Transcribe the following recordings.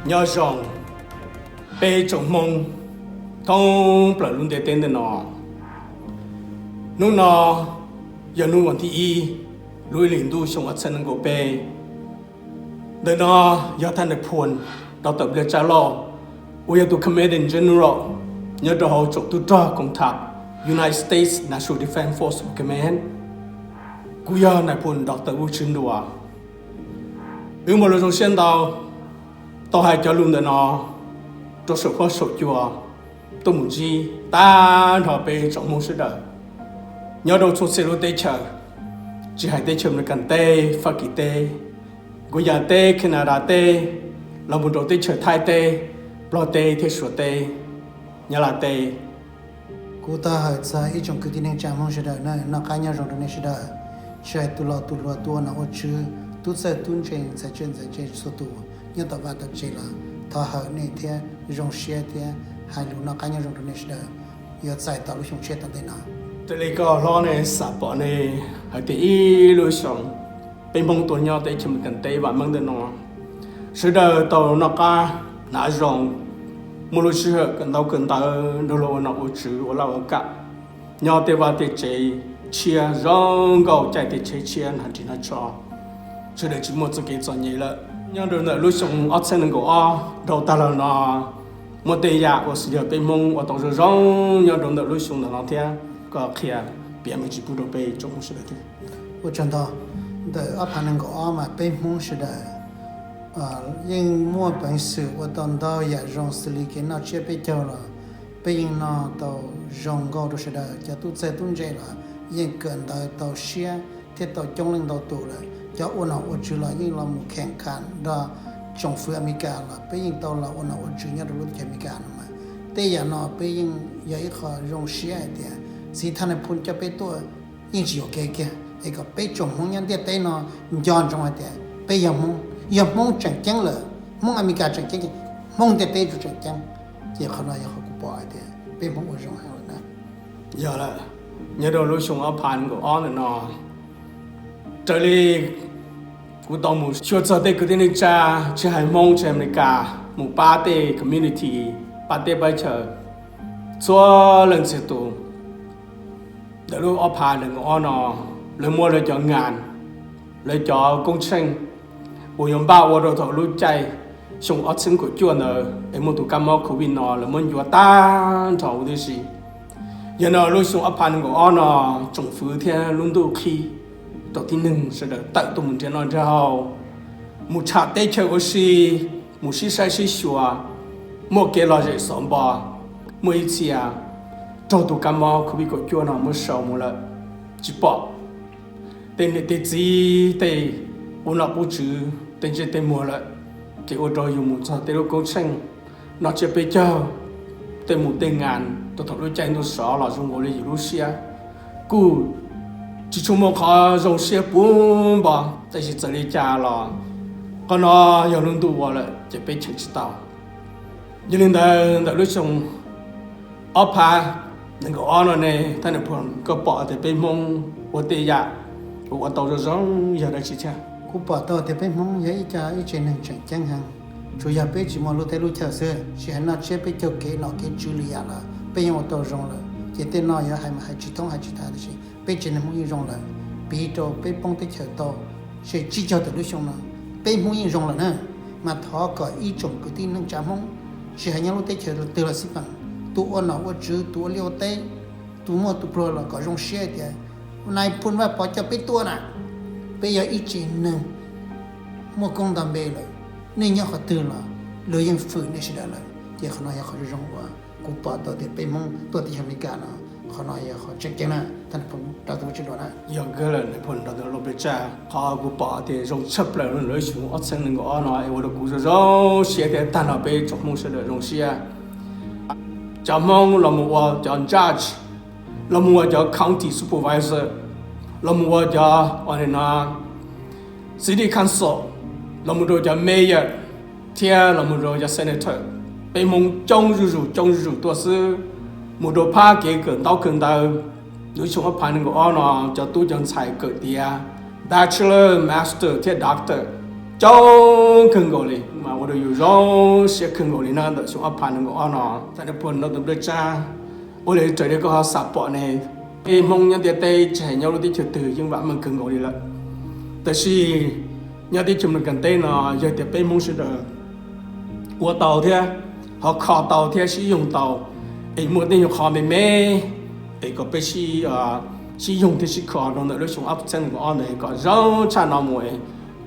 Nyob zoo peb tsoom Hmoob thoob plaws lub ntiaj teb ntawm no. Hnub no yog hnub vas thib ib lub ib hlis ntuj xyoo ob txhiab nees nkaum peb. Ntawm no yog thaj nais phoo Doctor Npliaj Tsab Lauj, uas yog tus Commanding General nyob rau hauv tsoom tub rog koom tham United States National Defense Force Command. Kuv yog nais phoo Doctor Vuj Tswv Nruas. Wb muaj lus zoo siab ntau tau hais cov lus ntawm no rau saum huab saum cua tuaj mus ntsib tag nrho peb tsoom Hmoob sawv daws nyob rau txhua txhia lub teb chaws, tsis hais teb chaws Amelikas teb, Fab Kis teb, Nkuas Yas teb, Kanada teb, los mus rau teb chaws Thaib teb, Nplog teb thiab Suav teb, Nyab Laj teb. Kuv thov hawm txog ib tsoom kwv tij neej tsa Hmoob sawv daws na, noj qab nyob zoo rau nej sawv daws. Tsis hais tus laus tus hluas, tus ua nom ua tswv, tub txawj tub ntse, ntxhais tshaj ntxhais ntse, txhua tus nyob tom vaj tom tsev los thov hawm nej thiab zoo siab thiab hais lus noj qab nyob zoo rau nej sawv daws yuav txais tau lub xyoo tshiab tom ntej no. Raws li koj hlob nej xam pom nej hais tias ib lub xyoo peb Hmoob tuaj nyob teb chaws Amelikas teb vam meej ntawm no, sawv daws tau noj qab hnav zoo, muaj lub sij hawm kawm ntaub kawm ntawv, nrog luag ua nom ua tswv, ua laj ua kam, nyob tej vaj tej tsev tshiab zoo nkauj, caij tej tsheb tshiab hnav ris hnav tsho, sawv daws tsis muaj txoj kev txom nyem lawm. Nyob rau ntawm lub xyoo ob txhiab nees nkaum ob dhau tag los no, muaj tej yam uas xws li peb Hmoob ua tau zoo zoo nyob rau ntawm lub xyoo ntawm no thiab, koj qhia piav me ntsis pub rau peb tsoom Hmoob sawv daws thiab. Ua tsaug ntau. Ntawm ob phav nees nkaum ob mas peb Hmoob sawv daws yeej muaj peev xwm ua tau ntau yam zoo xws li kev noj tsiab peb caug los peb yeej noj tau zoo nkauj rau sawv daws. Cov tub txawj tub ntse los yeej kawm ntawv tau siab thiab tau coob leej ntau tus lawm. Cov ua nom ua tswv los yeej los mus kheem kham nrog tsoom fwv Amelikas los peb yeej tau los ua nom ua tswv nyob rau lub teb chaws Amelikas no mas. Tej yam no peb yeej yog ib qho zoo siab hais tias txiv thaj nais phoo coj peb tuaj yeej tsis yuam kev kiag es kom peb tsoom Hmoob nyob ntiaj teb no nco ntsoov hais tias peb yog Hmoob, yog Hmoob tseem ceeb lawm, Hmoob Amelikas tseem ceeb, Hmoob ntiaj teb tseem ceeb. Ces qhov no yog qhov kuv pom hais tias peb Hmoob ua zoo heev lawm na. Yog lawm, nyob rau lub xyoo ob phav nees nkaum ob ntawm no, raws li kuv tau mus xyuas txog tej kwv tij neej tsa, tsis hais Hmoob tsis hais Amelikas, mus pab tej community, pab teb pab chaw, txhua leej txhia tus ntawm lub ob phav nees nkaum ob no, lawv muab lawv cov ngas, lawv cov koob tsheej uas yuav npaj ua rau thaum lub caij xyoo ob txhiab kaum cuaj ntawd es muaj tus kab mob covid no lawv muab ncua tag nrho huv tib si. Yog no lub xyoo ob phav nees nkaum ob no, tsoom fwv thiab lub ntuj qhib rau tib neeg sawv daws tawm tuaj mus nrhiav noj nrhiav haus, mus tsham teb chaws ua si, mus sib saib sib xyuas, muaj kev lom zem xov npo. Muaj ib txhia raug tus kab mob covid kaum cuaj no muab sau mus lawm, tsis pom. Tej niam tej txiv, tej ua nom ua tswv, tej ntsej tej muag lawm, ces ua rau yus mus txog tej lub koob tsheej, noj tsiab peb caug, tej mus tej ngas rau thaum lub caij ntuj sov los zoo nkaus li yus lub siab kuj tsis tshua muaj qhov zoo siab puv npo. Tab sis txawm li cas los qhov no yog lub ntuj ua lawm ces peb cheem tsis tau. Yog li ntawd, ntawm lub xyoo ob phav nees nkaum ob no ne, thaj nais phoo, koj pom tias peb Hmoob ua tej yam uas ua tau zoo zoo yog dab tsi thiab? Kuv pom tau tias peb Hmoob yog ib co ib tsev neeg tseem ceeb heev. Tsuas yog peb tsis muaj lub teb lub chaw xwb, tsis hais noj tsiab peb caug, kev nom kev tswv li yam los peb yeej ua tau zoo lawm. Ces tej no yuav hais mas hais tsis thoob hais tsis tas, tab sis peb tsev neeg Hmoob yeej zoo lawm. Piv rau peb poob teb chaws tau tsib caug tawm lub xyoo no, peb Hmoob yeej zoo lawm na. Mas thov kom ib tsoom kwv tij neej tsa Hmoob, tsis hais nyob lub teb chaws twg los xij peem, tus ua nom ua tswv, tus ua liaj ua teb, tus muaj tus pluag los kom zoo siab tias nais phoo Vaj Pov coj peb tuaj na, peb yog ib tsev neeg muaj koob nto npe lawm, nej nyob qhov twg los luag yeej fwm nej sawv daws lawm. Ces qhov no yog qhov zoo uas kuv pom tau tias peb Hmoob tuaj teb chaws Amelikas no, qhov no yog qhov tseem ceeb na, thaj nais phoo Doctor Vuj Tswv Nruas na. Yog kawg lawm, nais phoo Doctor Nruas Pes Tsaj, qhov kuv pom tias zoo tshaj plaws lub xyoo ob txhiab nees nkaum ob no es ua rau kuv zoo zoo siab thiab tag nrho peb tsoom Hmoob sawv daws zoo siab. Cov Hmoob los mus ua cov judge, los mus ua cov county supervisor, los mus ua cov city council, los mus rau cov mayor, thiab los mus rau cov senator. Peb Hmoob coob zuj zus coob zuj zus tuaj xwb, mus rau phab kev kawm ntaub kawm ntawv. Lub xyoo ob phav nees nkaum ob no cov tub cov ntxhais kawm tiav bachelor, master thiab doctor. coob kawg nkaus li mas ua rau yus zoo siab kawg nkaus li na. Ntawm xyoo ob phav nees nkaum ob no, txawm nej puag nrog tus nplej tsab ua li raws li koj ho xav pom ne, peb Hmoob nyob ntiaj teb tsis hais nyob lub teb chaws twg yeej vam meej kawg nkaus li lawm. Tab sis nyob teb chaws Amelikas teb no yog tias peb Hmoob sawv daws ua tau thiab ho kho tau thiab sib yoog tau, es muaj tej nyuag qhov me me es kom peb sib yoog thiab sib kho rau ntawm lub xyoo ob txhiab nees nkaum ob ntawd kom zoo tshaj no mus,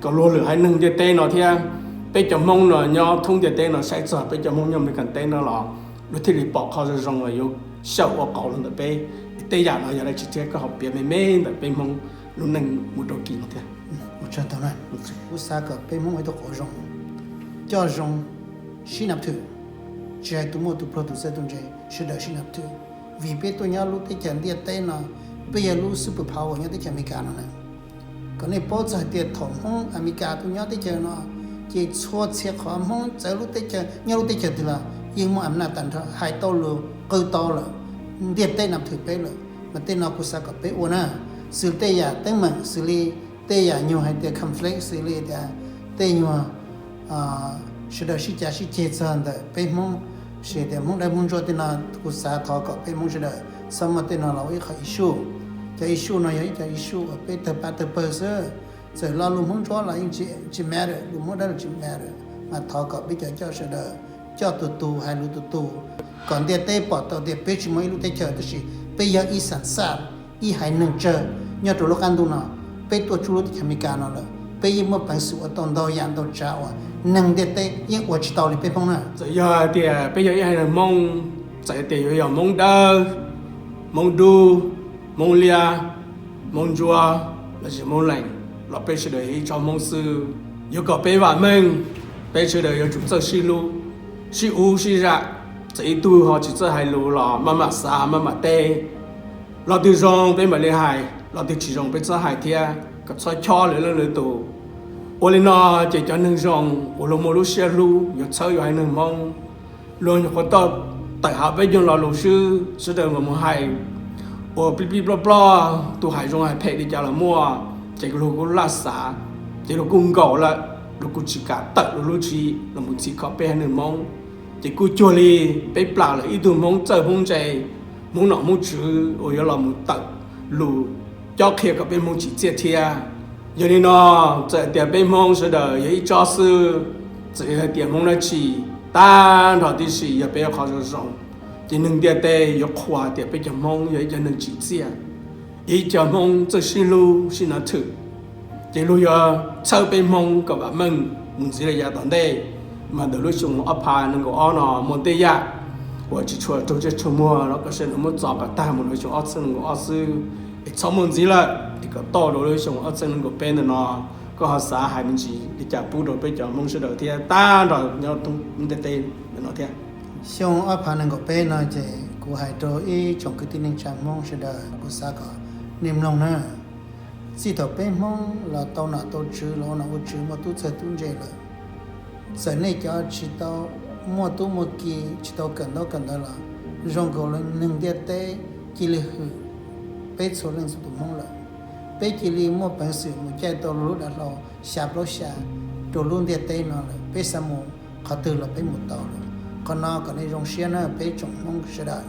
kom luag lwm haiv neeg ntiaj teb no thiab peb cov Hmoob no nyob thoob ntiaj teb no saib txog peb cov Hmoob nyob Amelikas teb no los luag thiaj li pom qhov zoo zoo uas yuav xyaum ua qauv los ntawm peb. Tej yam no yog dab tsi thiab koj ho piav me me ntawm peb Hmoob lub neej mus rau kis no thiab? Kuv xav kom peb Hmoob ua ib tug qauv zoo, coj zoo, sib nab thwm, tsis hais tus muaj tus pluag tus txawj tus ntse, sawv daws sib nab thwm, vim peb tuaj nyob lub teb chaws ntiaj teb no, peb yog lub super power nyob teb chaws Amelikas no na. Kom nej paub txog hais tias thaum Hmoob Amelikas tuaj nyob teb chaws no, ces txhua txhia qhov Hmoob txawv lub teb chaws nyob lub teb chaws twg los yeej muaj am naj tag nrho, hais tau lus qw tau lawm, ntiaj teb nab thwm peb lawm. Mas tej no kuv xav kom peb ua na, xws tej yam teeb meem, xws li tej yam nyuag hais tias conflict, xws li tias tej nyuag sawv daws sib cav sib ceg txog ntawm peb Hmoob, sis tias Hmoob dawb Hmoob ntsuab tej no, kuv xav thov kom peb Hmoob sawv daws txhob muaj tej no los ua ib qho issue. Cov issue no yog ib co issue uas peb tawg pab tawg pawg xwb. Txawm lo lus Hmoob ntsuab los yeej tsis matter, lus Hmoob dawb los tsis matter, mas thov kom peb cov coj sawv daws coj tus tus hais lus tus tus, kom ntiaj teb pom tau tias peb tsis muaj ib lub teb chaws, tab sis peb yog ib xas xaj, ib haiv neeg tsawg nyob rau lub qab ntuj no. Peb tuaj txug lub teb chaws Amelikas no lawm, peb yeej muaj peev xwm ua tau ntau yam ntau tsav uas neeg ntiaj teb yeej ua tsis tau li peb Hmoob na. Txawm yog tias peb yog ib haiv neeg Hmoob, txawm tias yuav yog Hmoob dawb, Hmoob dub, Hmoob liab, Hmoob ntsuab, lossis Hmoob lees, los peb sawv daws yog ib tsob Hmoob xwb. Yuav kom peb vam meej, peb sawv daws yuav tsum txawj sib hlub, sib ub sib zam. Txawm ib tug ho tsis txawj hais lus los maj mam xav maj mam teb. Lo twg zoo peb mam li hais, lo twg tsis zoo peb txhob hais thiab, kom txhob chob lwm leej lwm tus. Ua li no ces cov neeg zoo uas luag muaj lub siab hlub yuav txhawb yus haiv neeg Hmoob. Luag nyuam qhuav tau tawm hauv peb nyuag lo lus xwb, sawv daws mam mus hais uas plij plij ploj ploj, tus hais zoo hais phem li cas los muaj, ces luag kuj laj xav, ces luag kuj nkaum lawm, luag kuj tsis kam tawm luag lub tswv yim los mus txhim kho peb haiv neeg Hmoob. Ces kuj cuag li peb plam lawm ib tug Hmoob txawj Hmoob ntse, Hmoob nom Hmoob tswv uas yuav los mus tawm lus cob qhia kom peb Hmoob tsim txiaj thiab. Yog li no, txawm tias peb Hmoob sawv daws yog ib tsob xwb, txawm yog hais tias Hmoob dab tsi, tag nrho tib si yog peb ua qhov zoo zoo, ces neeg ntiaj teb yuav qhuas tias peb cov Hmoob yog ib cov neeg tsim txiaj, ib cov Hmoob txawj sib hlub sib nab thwm. Ces luag yuav txhawb peb Hmoob kom vam meej mus ntxiv rau yav tom ntej. Mas ntawm lub xyoo ob phav nees nkaum ob no muaj tej yam uas tsis tshua raug tsiaj tshua muag los kom sawv daws muab txo kom tag mus rau xyoo ob txhiab nees nkaum ob xwb, es txhob muaj ntxiv lawm, es kom tau rau lub xyoo ob txhiab nees nkaum peb ntawm no. Koj ho xav hais me ntsis li cas pub rau peb cov Hmoob sawv daws thiab tag nrho nyob thoob ntiaj teb ntawm no thiab? Xyoo ob phav nees nkaum peb no ces kuv hais rau ib tsoom kwv tij neej tsa Hmoob sawv daws, kuv xav kom nej mloog na. Txij thaum peb Hmoob los tau nom tau tswv, los ua nom ua tswv, muaj tub txawg tub ntse lawm, txawm nej cov tsis tau muaj tub muaj ki, tsis tau kawm ntaub kawm ntawv los zoo nkaus li neeg ntiaj teb cia li hwm peb txhua leej txhua tus Hmoob lawm. Peb cia li muaj peev xwm mus caij tau lub dav hlau xya plaub xya rau lub ntiaj teb no lawm, peb xav mus qhov twg los peb mus tau lawm. Qhov no kom nej zoo siab na peb tsoom Hmoob sawv daws.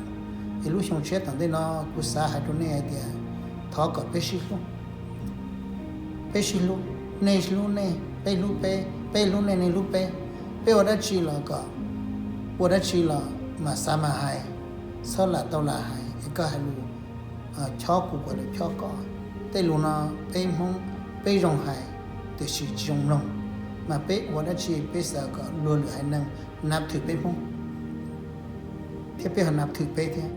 Es lub xyoo tshiab tom ntej no kuv xav hais rau nej hais tias thov kom peb sib hlub, peb sib hlub, nej hlub nej, peb hlub peb, peb hlub nej, nej hlub peb. Peb ua dab tsi los kom, ua dab tsi los mas xav mas hais, txhob lam tau lam hais es koj hais lus chob kuv kuv los chob koj. Tej lus no peb Hmoob peb zoo hais, tiam sis tsis zoo mloog. Mas peb ua dab tsi peb xav kom luag lwm haiv neeg nab thwm peb Hmoob thiab peb ho nab thwm peb thiab.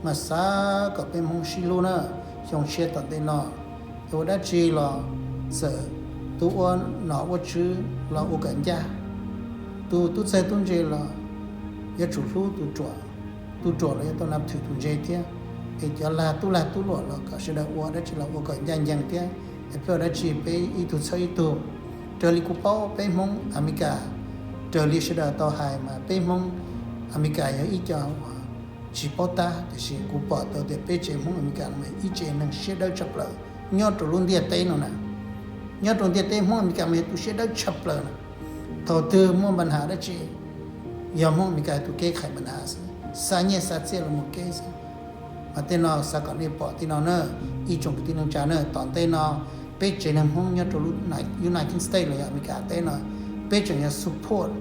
Mas xav kom peb Hmoob sib hlub na, xyoo tshiab tom ntej no, ua dab tsi los txawm tus ua nom ua tswv los ua kom ncaj, tus tub txawg tub ntse los yuav tsum hlub tus ruam, tus ruam los yuav tau nab thwm tus ntse thiab. Es cov lag tub lag tub luam los kom sawv daws ua dab tsi los ua kom ncaj ncees thiab. Es peb ua dab tsi peb ib tug txhawb ib tug. Raws li kuv paub peb Hmoob Amelikas, raws li sawv daws tau hais mas peb Hmoob Amelikas yog ib co tsis paub tab, tiam sis kuv pom tau tias peb tsev Hmoob Amelikas no mas ib tsev neeg siab dawb tshaj plaws nyob rau lub ntiaj teb no na. Nyob rau ntiaj teb Hmoob Amelikas mas yog tus siab dawb tshaj plaws no. Thaum twg muaj npa nham dab tsi, yog Hmoob Amelikas tus kev qhais npa nham xwb, xa nyiaj xa txiaj los mus kev xwb. Mas tej no xav kom nej pom tej no na, ib tsoom kwv tij neej tsa na, tom ntej no peb tsev neeg Hmoob nyob rau lub United States los yog Amelikas teb no, peb tseem yuav support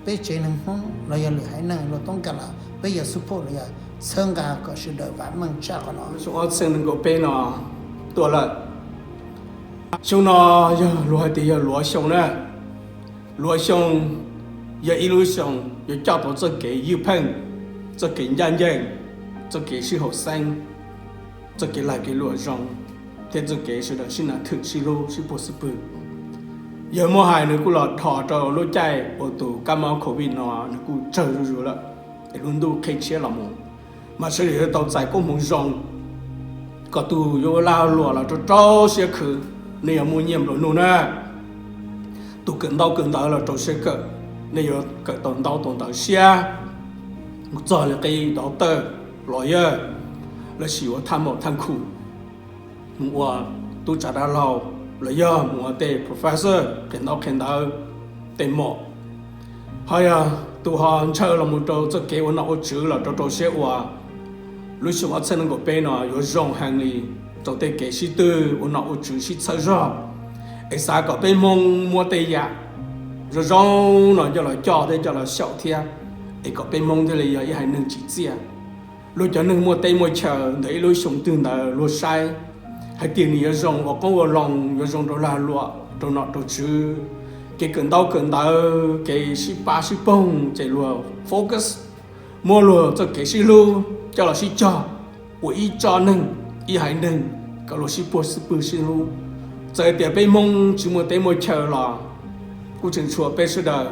peb tsev neeg Hmoob los yog lwm haiv neeg luag toob kas los peb yuav support los yog txhawb nqa kom sawv daws vam meej tshaj qhov no. Xyoo ob txhiab nees nkaum peb no tuaj lawm. Xyoo no yog luag hais tias yog luav xyoo na. Luav xyoo yog ib lub xyoo yuav coj tau txoj kev ywj pheej, txoj kev ncaj ncees, txoj kev sib haum xeeb, txoj kev lag kev luam zoo, thiab txoj kev sawv daws sib nas thwm sib hlub sib puag xub pwg. Yawg muab hais nws kuj los dhos rau lub caij uas tus kab mob covid no nws kuj tsawg zuj zus lawm, es lub ntuj qhib tshiab los mus, mas sawv daws yuav tau txais koob hmoov zoo, kom tus yuav ua lag luam los rau rau siab khwv, nej yuav muaj nyiaj nplua nuj na. Tus kawm ntaub kawm ntawv los rau siab kawm, nej yuav kawm tau ntaub tau ntawv siab, mus txog li qib doctor, lawyer, lossis ua thaj maum thaj khu, mus ua tub tsav dab laug, los yog mus ua tej professor qhia ntaub qhia ntawv, tej mom. Ho yog tus ho ntshaw los mus rau txoj kev ua nom ua tswv los rau rau siab ua, lub xyoo ob txhiab nees nkaum peb no yuav zoo heev li rau tej kev sib tw ua nom ua tswv sib txhawb zog. Es xav kom peb Hmoob muab tej yam zoo zoo no coj los coj thiab coj los xyaum thiab, es kom peb Hmoob thiaj li yog ib haiv neeg tsim txiaj. Luag cov neeg muaj teb muaj chaw ntawm ib lub xyoo twg ntawd luag saib hais tias nws yuav zoo ua qoob ua loo, yuav zoo rau lag luam rau nom rau tswv, kev kawm ntaub kawm ntawv, kev sib pab sib poog, ces luag focus, muab luag txoj kev sib hlub coj los sib cog ua ib tsoom neeg, ib haiv neeg, kom luag sib puag sib pwg sib hlub. Txawm tias peb Hmoob tsis muaj teb muaj chaw los kuj tseem tshuav peb sawv daws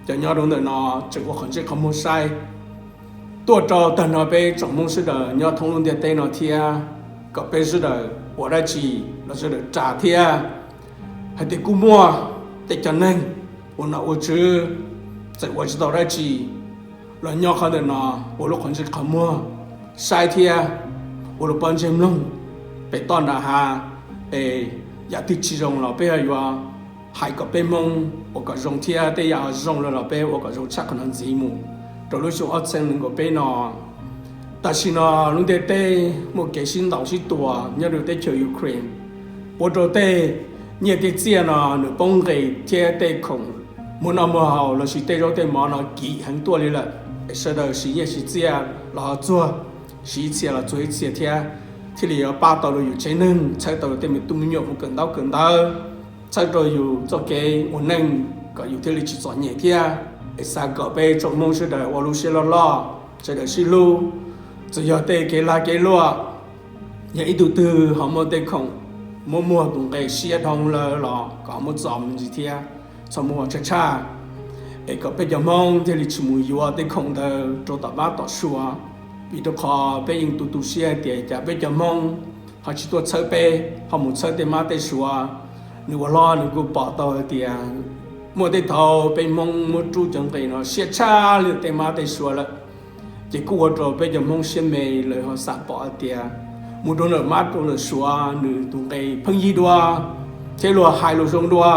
cov nyob rau ntawm no tseem ua qhov ntsej qhov muag saib tuaj rau tag nrho peb tsoom Hmoob sawv daws nyob thoob lub ntiaj teb no thiab, kom peb sawv daws ua dab tsi los sawv daws ras thiab. Hais tias kuj muaj tej cov neeg ua nom ua tswv txawm ua tsis tau dab tsi los nyob qhov ntawm no ua lub qhov ntsej qhov muag saib thiab ua lub pob ntseg mloog pem toj nram hav. Es yam twg tsis zoo los peb ho yuav hais kom peb Hmoob ua kom zoo thiab, tej yam zoo lawm los peb ua kom zoo tshaj qhov no ntxiv mus rau lub xyoo ob txhiab nees nkaum peb no. Tam sim no lub ntiaj teb muaj kev sib ntaus sib tua nyob rau teb chaws Ukraine, ua rau tej nyiaj tej txiaj no nws poob nqis thiab tej khoom muag noj muag haus lossis tej zaub tej mov no kim heev tuaj li lawm. Es sawv daws siv nyiaj siv txiaj los ho txuag, siv ib txhia los txuag ib txhia thiab, thiaj li yuav pab tau rau yus tsev neeg, txhawb tau tej me tub me nyuam mus kawm ntaub kawm ntawv, txhawb rau yus txoj kev ua neej kom yus thiaj li tsis txom nyem thiab. Es xav kom peb tsoom Hmoob sawv daws ua lub siab loj loj, sawv daws sib hlub. Txawm yog tej kev lag kev luam, yog ib tug twg ho muaj tej khoom muab muag tus nqe siab dhau lawm los kom muab txo me ntsis thiab, txhob muab ua tshaj tshaj, es kom peb cov Hmoob thiaj li tsis mus yuav tej khoom ntawd rau tom mab tom suav. Vim rau qhov peb yeej tu tu siab hais tias cas peb cov Hmoob ho tsis tuaj txhawb peb, ho mus txhawb tej mab tej suav. Nws ua hlob nws kuj pom tau hais tias muaj tej thaum peb Hmoob muab rub cov nqe no siab tshaj li tej mab tej suav lawm, ces kuj ua rau peb cov Hmoob siab me, lawv ho xav pom hais tias mus rau ntawm mab rau ntawm suav nws tus nqe pheej yig dua, thiab luag hais luag zoo dua,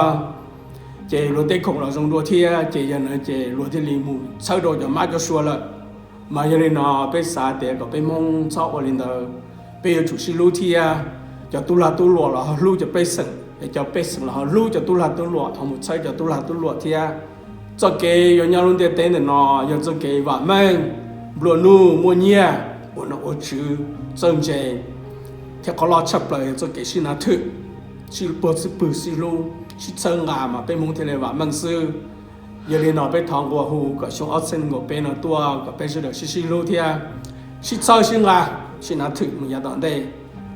ces luag tej khoom los zoo dua thiab, ces yog no ces luag thiaj li mus txhawb rau cov mab cov suav lawm. Mas yog li no peb xav tias kom peb Hmoob txhob ua li ntawd, peb yuav tsum sib hlub thiab. Cov tub lag tub luam los ho hlub cov pej xeem, es cov pej xeem los ho hlub cov tub lag tub luam, ho mus txhawb cov tub lag tub luam thiab. Txoj kev yuav nyob lub ntiaj teb ntawm no yog txoj kev vam meej, nplua nuj, muaj nyiaj, ua nom ua tswv, txawj ntse, thiab qhov loj tshaj plaws yog txoj kev sib nav thwm, sib puag xub pwg, sib hlub, sib txhawb nqa mas peb Hmoob thiaj li vam meej xwb. Yog li no peb thov nqua hu kom xyoo ob txhiab nees nkaum peb no tuaj kom peb sawv daws sib sib hlub thiab sib txhawb sib nqa, sib nav thwm mus yav tom ntej.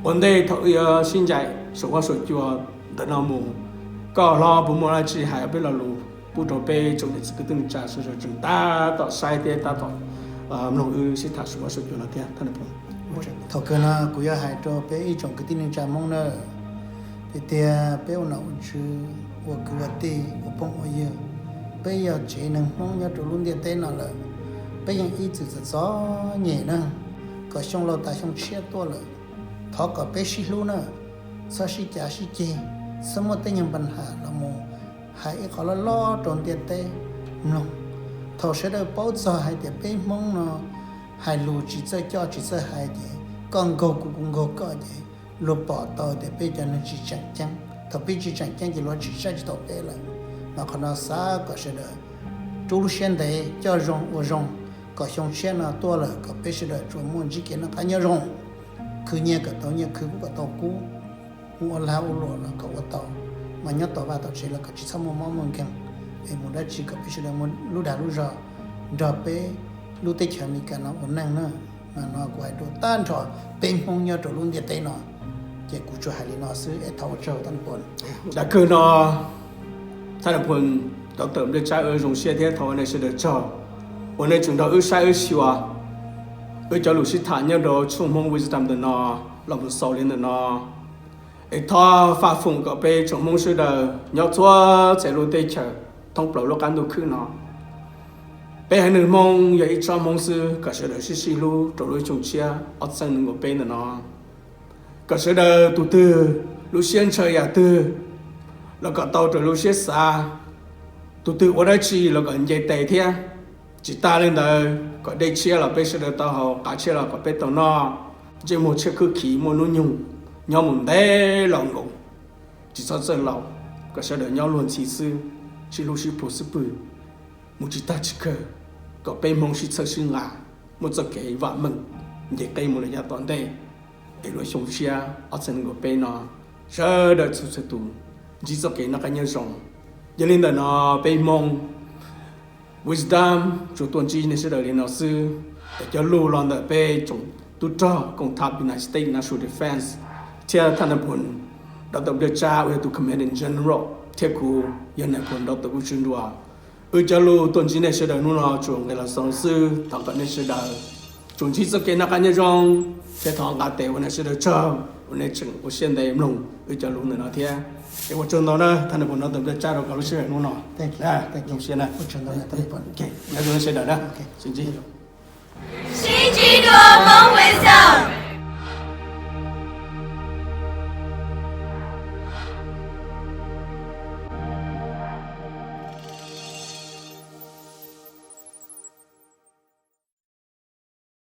Ua ntej thaum wb yuav sib ncaim saum huab saum cua ntawm no mus, koj hlob puas muaj dab tsi hais peb lo lus pub rau peb tsoom niam txiv kwv tij neej tsa sawv daws tseem tab tom saib thiab tab tom mloog wb sib tham saum huab saum cua no thiab? Thaum kawg no kuv yuav hais rau peb ib tsoom kwv tij neej tsa Hmoob na, tias tias peb ua nom ua tswv, ua kwv ua tij, ua phooj ua ywg, peb yog tsev neeg Hmoob nyob rau lub ntiaj teb no lawm, peb yeej ib txwm txom txom nyem na. Kom xyoo laus tas xyoo tshiab tuaj lawm, thov kom peb sib hlub na, txhob sib cav sib ceg, txhob muaj tej nyuag npa nham los mus hais ib qho loj loj rau ntiaj teb mloog. Thaum sawv daws paub txog hais tias peb Hmoob no hais lus tsis txawj coj tsis txawj hais ces koj nkaug kuv kuv nkaug koj ces luag pom tau tias peb cov neeg tsis tseem ceeb. Thaum peb tsis tseem ceeb ces luag tsis saib tsis taus peb lawm. Mas qhov no xav kom sawv daws rub lub siab ntev coj zoo ua zoo, kom xyoo tshiab no tuaj lawm kom peb sawv daws tsuas muaj ntsib kev noj qab nyob zoo, khwv nyiaj kom tau nyiaj, khwv kub kom tau kub, mus ua lag ua luam los kom ua tau, mas nyob tau vaj tau tsev los kom tsis txhob muaj mob muaj nkeeg, es mus dab tsi kom peb sawv daws muaj lub dag lub zog nrog peb lub teb chaws Amelikas no ua neej na. Mas no kuv hais dua tag nrho peb Hmoob nyob rau lub ntiaj teb no, ces kuv tsuas hais li no xwb es thov ua tsaug Thaj Nais Phoo. Dab kawg no Thaj Nais Phoo, Doctor Npliaj Tsab, wb zoo siab thiab thov ua nej sawv daws tsaug uas nej tseem nrog wb saib wb xyuas wb cov lus sib tham nyob rau tshooj Hmoob Wisdom ntawm no los mus xaus li ntawm no. Es thov faj foom kom peb tsoom Hmoob sawv daws nyob txhua txhia lub teb chaws thoob plaws lub qab ntuj khwb no, peb haiv neeg Hmoob yog ib tsob Hmoob xwb, kom sawv daws sib sib hlub rau lub xyoo tshiab ob txhiab nees nkaum peb ntawm no. Kom sawv daws tus twg lub siab ntshaw yam twg los kom tau raws lub siab xav, tus twg ua dab tsi los kom nce tes thiab. Tsis tas li ntawd, kom dej tshiab los peb sawv daws tau haus, qav tshiab los kom peb tau noj, ntsej muag tshiab khwb khiv muaj hnub nyoog, nyob mus ntev los nkaus, tsis txhob txawj laus, kom sawv daws nyob luag ntxhi xwb, sib hlub sib plhu xwb pwg, mus tsis tag tsis kawg, kom peb Hmoob sib txhawb sib nqa, muaj txoj kev vam meej, nce qeb mus lawm yav tom ntej, es lub xyoo tshiab ob txhiab nees nkaum peb no sawv daws txhua txhua tus ntsib txoj kev noj qab nyob zoo. Yog li ntawm no peb Hmoob Wisdom tsuas tuaj ntsib nej sawv daws li no xwb. Es cov lus los ntawm peb tsoom tub rog koom thab United States National Defense thiab Thaj Nais Phoo, Doctor Npliaj Tsab uas yog tus Commanding General thiab kuv yog Nais Phoo Doctor Kub Tswb Nruas. Wb cov lus tuaj ntsib nej sawv daws hnub no tsuas nqis los xaus xwb. Thov kom nej sawv daws tsuas ntsib txoj kev noj qab nyob zoo thiab thov nqa tes ua nej sawv daws tsaug uas nej tseem ua siab ntev mloog wb cov lus ntawm no thiab. Es ua tsaug ntau na Thaj Nais Phoo, Doctor Npliaj Tsab, rau koj lub sij hawm hnub no. Zoo siab na. Nyob zoo nej sawv daws na. Sib ntsib dua Hmoob Wisdom.